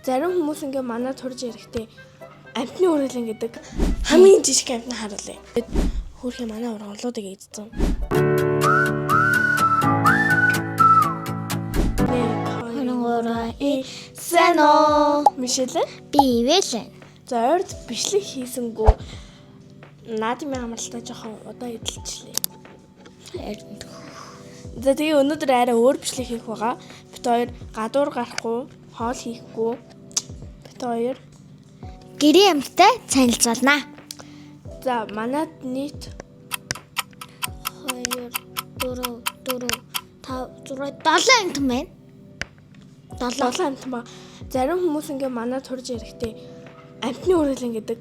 Зарим хүмүүс ингээ манай турж ирэхдээ амтны үрэлэн гэдэг хамгийн жижиг амтны харуулъя. Хөөрхий манай ургамлуудыг эзсэн. 23 и сайн уу? Мишель. Би ивэлэн. За ойрд бичлэг хийсэнгүү наадмын амралтаа жоохон удаа эдэлчлээ. Харин За тэгээ өнөөдөр арай өөр бичлэг хийх байгаа. Бит хоёр гадуур гарахгүй, хоол хийхгүй. Бит хоёр гэрийн амттай танилцуулнаа. за манад нийт 2 4 4 5 6 7 амт байна. 7. 7 амт ба. Зарим хүмүүс ингээ манай турж ирэхдээ амтны үрэлэн гэдэг.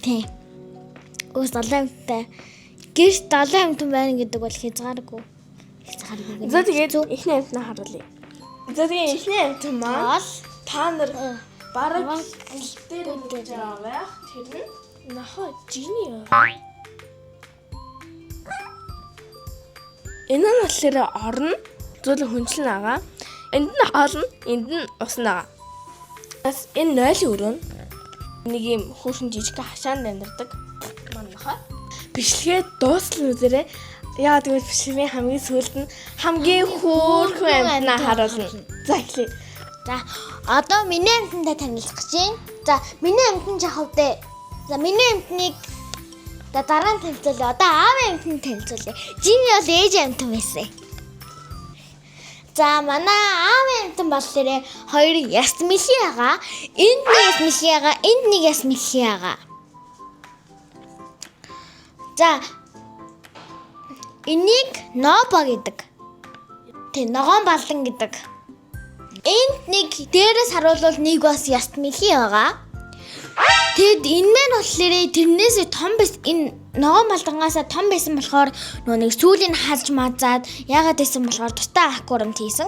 Тийм. Өөс 7 амттай. Гэрт 7 амт байна гэдэг бол хязгааргүй. Хязгааргүй. гэнэ. За тэгээд эхний амтнаа харуулъя. За тэгээ эхний амт маань Бол та нар бараг Бараг гэл дээр ингэж байгаа байх. Тэр нь нохоо жини. Энэ нь болохоор орно зүйл хүнчлэн ага. Энд нь хоолно, энд нь ус нагаа. Бас энэ нойлын өрөө нь нэг юм хөөрхөн жижиг хашаанд амьдардаг маань нохоо. Бичлэгээ дуустал үзээрэй. Яа тэгвэл бичлэгийн хамгийн сүүлд нь хамгийн хөөрхөн амьтнаа харуулна. За эхлэе. За одоо миний амтантай танилцах гэж байна. За миний амтан жахав дээ. За миний амтныг за дараа нь танилцуулъя. Одоо аавын амтанд танилцуулъя. Жини бол ээж амтан байсан. За манай аавын амтан болохоор хоёр яс мэлхий байгаа. Энд нэг яс мэлхий байгаа, энд нэг яс мэлхий байгаа. За энийг нобо гэдэг. Тэг ногоон балдан гэдэг. Энд нэг дээрээс харуулвал нэг бас яст мэлхий байгаа. Тэгэд энэ мэн болохоор тэрнээсээ том байс энэ ногоон балдангаасаа том байсан болохоор нөгөө нэг сүүлийн халж мазаад яагаад байсан болохоор тустай аквариумд хийсэн.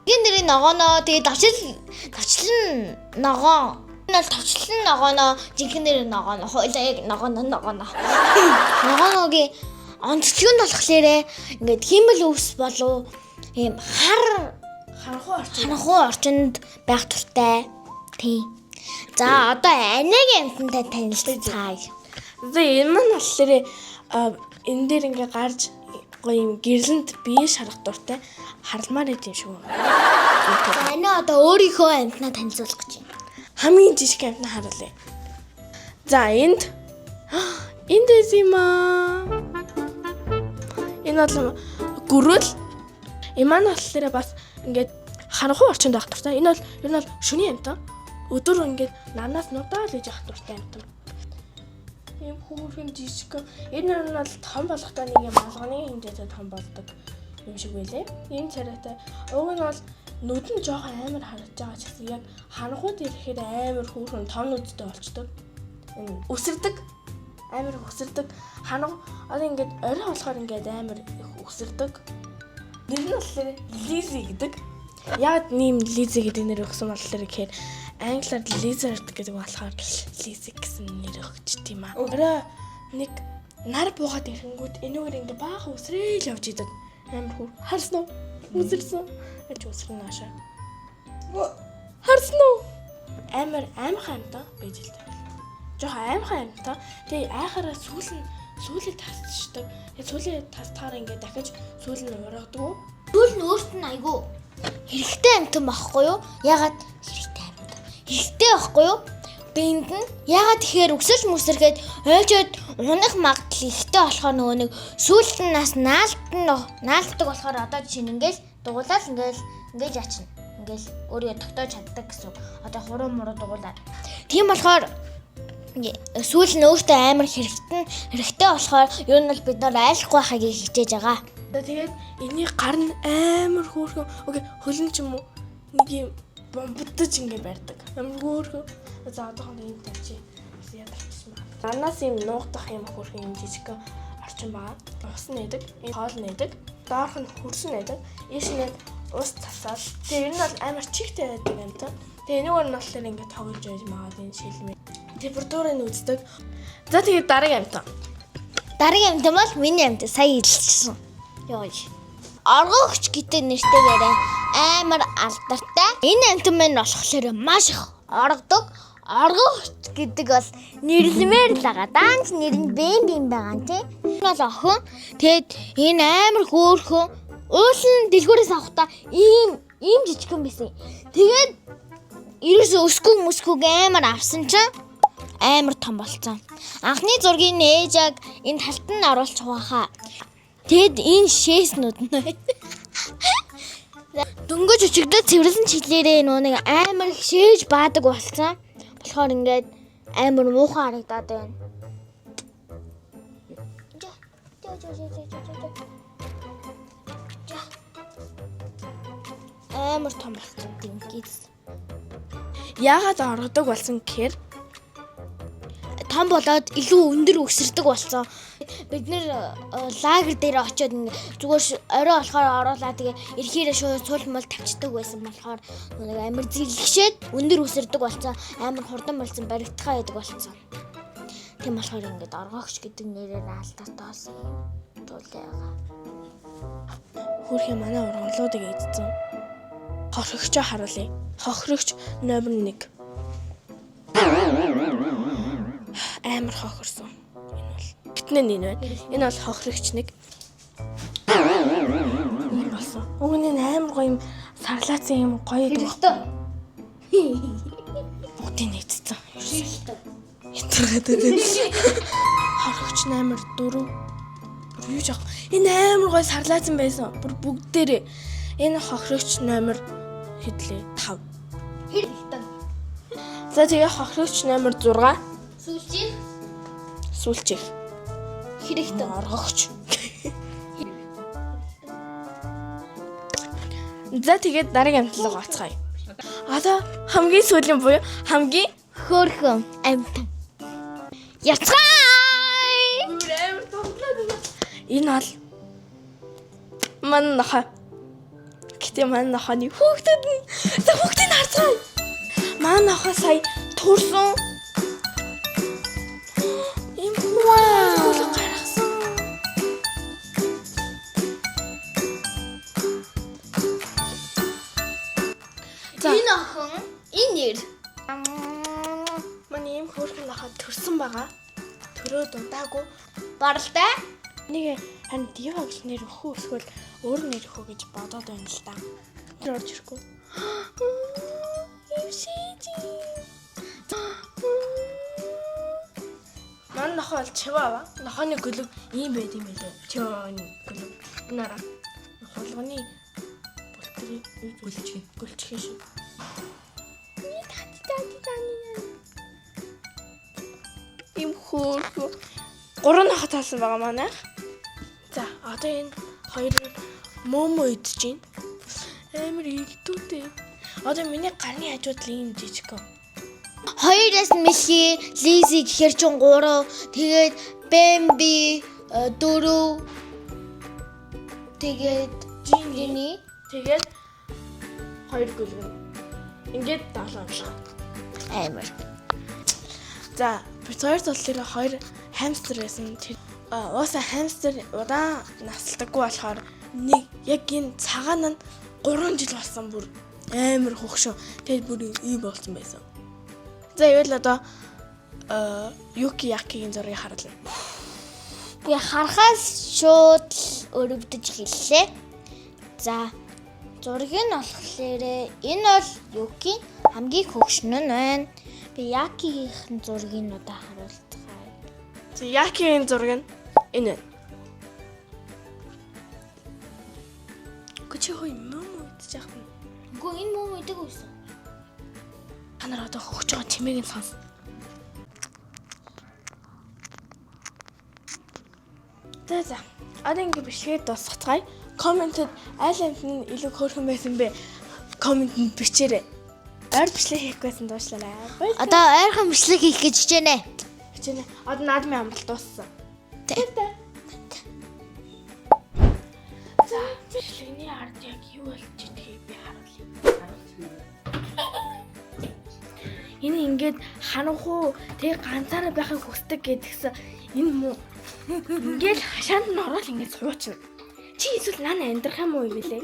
Энэ нэрийн ногооноо тэгээд товчл товчлон ногоон. Энэ бол товчлон ногооноо жинхэнэ нэр ногооноо хойлоо яг ногооноо ногооноо. Ногооногийн онцлог нь болохоор ингээд хиймэл өвс болов ийм хар Харанхуй орчин. харанхуй орчинд байх туфтай. Тийм. За одоо анагийн амтантай танилцгаая. За энэ маань болохоор а, энэ дээр ингээ гарч гоё юм гэрлэнд бие шарах дуртай харалмаар байт юм шиг байна. За анаа одоо өөрийнхөө амтнаа танилцуулах гэж байна. Хамгийн жижиг амтнаа харуулъя. За энд энд эс юм аа. Энэ бол гөрөл. Энэ маань болохоор бас ингээд харанхуй орчинд байх дуртай. Энэ бол ер нь бол шөнийн амтан. Өдөр ингээд нарнаас нудаал иж явах дуртай амтан. Ийм хөөрхөн жижиг. Энэ нь бол том болохтой нэг юм алганы хэмжээтэй том болдог юм шиг байлээ. Ийм царайтай. Уг нь бол нүд нь жоохон амар харагдаж байгаа ч гэсэн яг харанхуйд ирэхээр амар хөөрхөн том нүдтэй болчдөг. Энэ үсэрдэг. Амар их үсэрдэг. Харанх одоо ингээд орой болохоор ингээд амар их үсэрдэг. Нэр нь болохоор Лизи гэдэг. Яг нэм Лизи гэдэг нэр өгсөн болохоор гэхээр англиар lizard гэдэг болохоор Лизи гэсэн нэр өгч тийм аа. Орой нэг нар буугаад ирэнгүүт энүүгээр ингээ баахан үсрээл явж идэг. Амар хүр. Харсан уу? Үсэрсэн. Аж үсрэн наашаа. Харсан уу? Амар аймхан амтан байж л та. Жохон аймхан амтан. Тэгээ айхаараа сүүл нь сүүлийг тасчдаг. Тэгээ сүүлийн тастахаар ингээ дахиж сүүл нь ургадаг. Сүүл нь өөрт нь айгүй хэрэгтэй амтан байхгүй юу? Ягаад хэрэгтэй амтан? Хэрэгтэй байхгүй юу? Биэнд нь ягаад тэгэхээр өсөж мүсрэхэд ойжод унах магадлал ихтэй болохоор нөгөө нэг сүүлд нь нас наалт нь наалтдаг болохоор одоо жишээ нь ингээл дугуулаад ингээл ингээл яачна. Ингээл өөрийгөө тогтоож чаддаг гэсэн үг. Одоо хуруу муруу дугуулаад. Тийм болохоор сүүл нь өөртөө амар хэрэгтэй хэрэгтэй болохоор ер нь бол бид нар айлахгүй байхыг хичээж байгаа. За тэгээд энэний гар нь амар хөөрхөн. Окей, хөлн ч юм уу нэг юм бомбдож ингээ барьдаг. Амар хөөрхөн. За одоохондоо ийм тавьчих. Ядарчихсан байна. Манаас юм нуугдах юм хөөрхөн юм жижиг орчин байгаа. Ус нээдэг, энэ хоол нээдэг. Доорх нь хөрсөн нээдэг. Ийш нь ус цасаад. Тэгээ ер нь бол амар чигтэй байдаг юм та. Тэгээ энэгээр нь болохоор ингээ тоглож байж магадгүй энэ шилмээ. Температурыг үздэг. За тэгээд дараагийн амтан. Дараагийн амтан бол миний амтан сая хэлчихсэн. Йоо. Оргоогч гэдэг нэртэйгээр амар алдартай. Энэ амтан маань болохоор маш их Оргодог. Оргогч гэдэг бол нэрлэмээр л байгаа. Даанч нэр нь Бэмби юм байгаа юм тий. Энэ бол охин. Тэгэд энэ амар хөөрхөн. Уулын дэлгүүрээс авахдаа ийм жижигхэн байсан. Тэгээд ерөөсөө өсгөө мөсгөөг амар авсан чинь амар том болцсон. Анхны зургийг ээж яг энэ талд нь оруулчих байхаа. Тэгэд энэ шээснүүд нь. Дөнгөж өчигдөр цэвэрлэн чиглээрээ нөө нэг амар их шээж баадаг болсон. Болохоор ингээд амар муухай харагдаад байна. Амар том болсон динкис. Яагаад оргодог болсон гэхээр Том болоод илүү өндөр өсөрдөг болсон. Бид нэр лагер дээр очиод ингээ зүгээр орой болохоор оруулаа тэгээ эрхээрээ шууд сул мол тавьчихдаг байсан болохоор нэг амар зэрлэгшээд өндөр өсөрдөг болсон. Амар хурдан болсон, баригдахаа яадаг болсон. Тийм болохоор ингээд оргоогч гэдэг нэрээр алдартай болсон юм тул байгаа. хөөрхөн манай ургамлуудыг эдсэн. Хохирогчоо харуулъя. Хохирогч номер 1. Амар хохирсон. Энэ бол гэтнэ энэ байна. Энэ бол хохирогч 1. Ийм болсон. Уг нь энэ амар гоё юм сарлаацсан юм гоё гэдэг. Хэрэгтэй. Бүгдийг нэгдсэн. Хэрэгтэй. Хятгаад байдаг. Хохирогч номер 4. Бүр юу жаах. Энэ амар гоё сарлаацсан байсан. Бүр бүгдээрээ. Энэ хохирогч номер хэдлээ 5. Хэрэгтэй. За тэгээ хохирогч номер 6 Сүүлчийн сүүлчих. хэрэгтэй. Оргогч. За тэгээд дараагийн амтлага гоцгаая. Одоо хамгийн сүүлийн буюу хамгийн Хөөрхөн амтан. Яцгаая! амар томлоод байна. Энэ бол манай нохой. Гэтэ манай нохойны хүүхдүүд нь за хүүхдийг харцгаая. Манай нохой сая төрсөн. Ийм хүүхдүүд гаргасан. За. Энэ охин энэ нэр. Манай ийм хөөрхөн нохой төрсөн байгаа. Төрөөд удаагүй Баралтай. нэг харин Дива гэж нэр өхөө эсвэл өөр нэр өхөө гэж бодоод байна л да. Тэр орж ирэхгүй. Юм шийди. Манай нохой бол чивава. Нохойны гөлөг ийм байд юм байлээ. Чиваваны гөлөг. Нара. Хулганы бүлтрийн Гөлчгий. гөлчгий шүү. Ни тати тати тани. Им хөөрхөн. Гурван нохой таасан байгаа манайх. За одоо энэ хоёр мөмө идэж байна. Амар игдүүтэй. Одоо миний гарны хажууд л ийм жижигхэн. Хоёроос нь Миши, Лизи гэхэр чин 3, тэгээд Бэмби 4. Тэгээд Жини. Тэгээд хоёр гүлгэн. Ингээд 7 амлаа. Амар. За, бид хоёр тул дээр хоёр хамстер байсан. Тэр уусаа хамстер удаан насалдаггүй болохоор нэг яг энэ цагаан нь 3 жил болсон бүр амар хөгшөө. Тэгээд бүр ийм болсон байсан. За, ивэл одоо Юки Якигийн зургийг харлаа. Би харахаас шууд л өрөвдөж хэллээ. За, зураг нь болохоор энэ бол Юки хамгийн хөгшин нь байна. Би Якигийнх нь зургийг одоо харуулцгаая. За, Якигийн зураг нь энэ байна. Үгүй чи хөөе мөм идэж яах вэ? Үгүй энэ мөн идэг байсан. Та нар одоо хөгж байгаа чимээг нь сонс. За за. Одоо ингэ бичлэгээ дуусгацгаая. Комментэд аль амт нь илүү хөөрхөн байсан бэ? Комментэнд бичээрэй. Ойр бичлэг хийх байсан дуушлаарай. Баярлалаа. Одоо ойрхон бичлэг хийх гэж хичээнэ. Хичээнэ. Одоо наадмын амралт дууссан. Тэ. За, бичлэгний ард яг юу болж идгийг би харуулъя. Энэ ингээд харанхуу тэг ганцаараа байхыг хүсдэг гэдгсэн энэ муу ингээл хашаанд нь ороод ингээд суучна. Чи эсвэл наа амьдрах юм уу юм бэлээ?